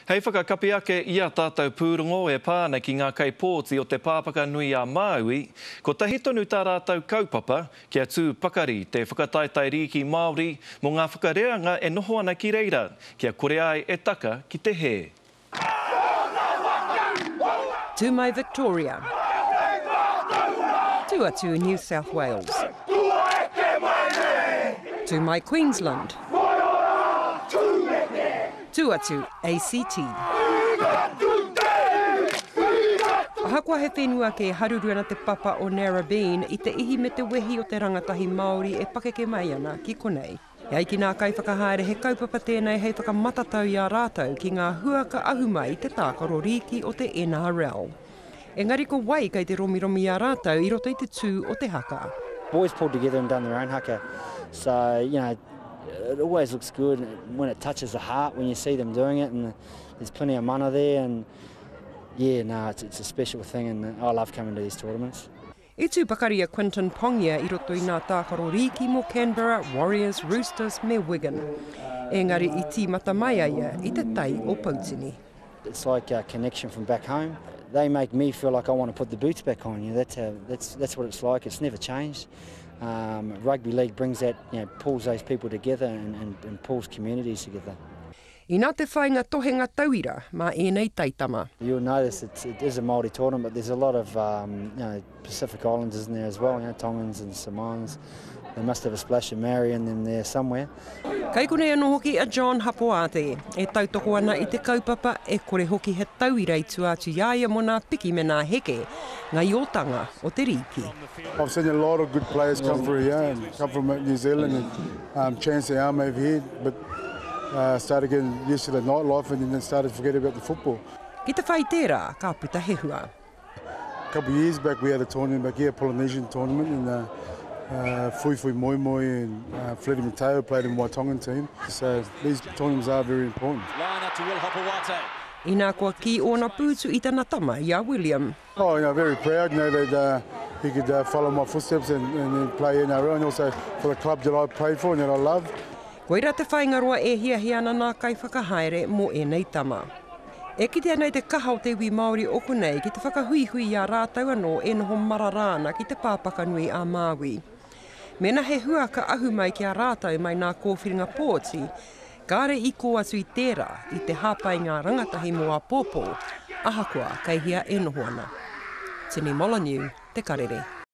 Hei whakakapi ake i ā tātou pūrongo e pā ana ki ngā kaipōti o Te Pāpaka Nui a Māui, kotahi tonu tā rātou kaupapa, kia tū pakari te whakataetae rīki Māori mō ngā whakareanga e noho ana ki reira, kia kore ai e taka ki te hē. Tū mai Victoria. Tū atu New South Wales. Tū mai Queensland. Tū atu ACT. Ahakoa he whenua kē haruru ana te papa o Narrabeen i te ihi me te wehi o te rangatahi Māori e pakeke mai ana ki konei. E ai ki nā kaiwhakahaere he kaupapa tēnei hei whakamatatau i a rātou ki ngā hua ka ahu mai i te tākaro rīki o te NRL. Engari ko wai kei te romiromi i a rātou i roto i te tū o te haka? Boys pulled together and done their own haka so you know it always looks good when it touches the heart when you see them doing it and there's plenty of mana there and yeah no it's, it's a special thing and I love coming to these tournaments. I tū pakari a Quinton Pongia i roto i ngā tākaro rīki mō Canberra, Warriors, Roosters me Wigan. Engari i tīmata mai a ia i te tai o Poutini. It's like a connection from back home. They make me feel like I want to put the boots back on. You know, that's, how, that's, that's what it's like. It's never changed. Um, rugby league brings that, you know, pulls those people together and, and, and pulls communities together. Inā te whāinga tohenga tauira mā ēnei taitama. You'll notice it's, it is a Māori tournament, but there's a lot of um, you know, Pacific Islanders in there as well, you know, Tongans and Samoans. They must have a splash of Maori in them there somewhere. Kei konei anō hoki a John Hapoate, e tautoko ana i te kaupapa, e kore hoki he tauira i tua atu i a ia mō nā piki me nā heke, ngaiotanga o te rīki. I've seen a lot of good players come through here and come from New Zealand and um, chance their arm over here, but uh, started getting used to the nightlife and then started to forget about the football. Ki te whai tērā, ka puta he hua. A couple of years back we had a tournament back here, a Polynesian tournament, and uh, uh, Fui Fui Moi Moi and uh, Freddie Mateo played in Waitongan team. So these tournaments are very important. Line up to Will Hopewate. Inā kua kī ōna pūtu i tana tama, i a William. Oh, you know, very proud, you know, that uh, he could uh, follow my footsteps and, and play NRL and also for the club that I played for and that I love. Koirā te whāinga roa e hiahia ana nā kaiwhakahaere mō ēnei tama. E kitea nei te kaha o te iwi Māori o konei ki te whakahuihui i a rātou anō e noho marara ana ki te pāpakanui a Māui. Mēnā he hua ka ahu mai ki a rātou mai nā kōwhiringa pōti, kāre i kō atu i tērā i te hāpai ngā rangatahi mō āpōpō, ahakoa kei hea e noho ana. Tini Molyneux, Te Karere.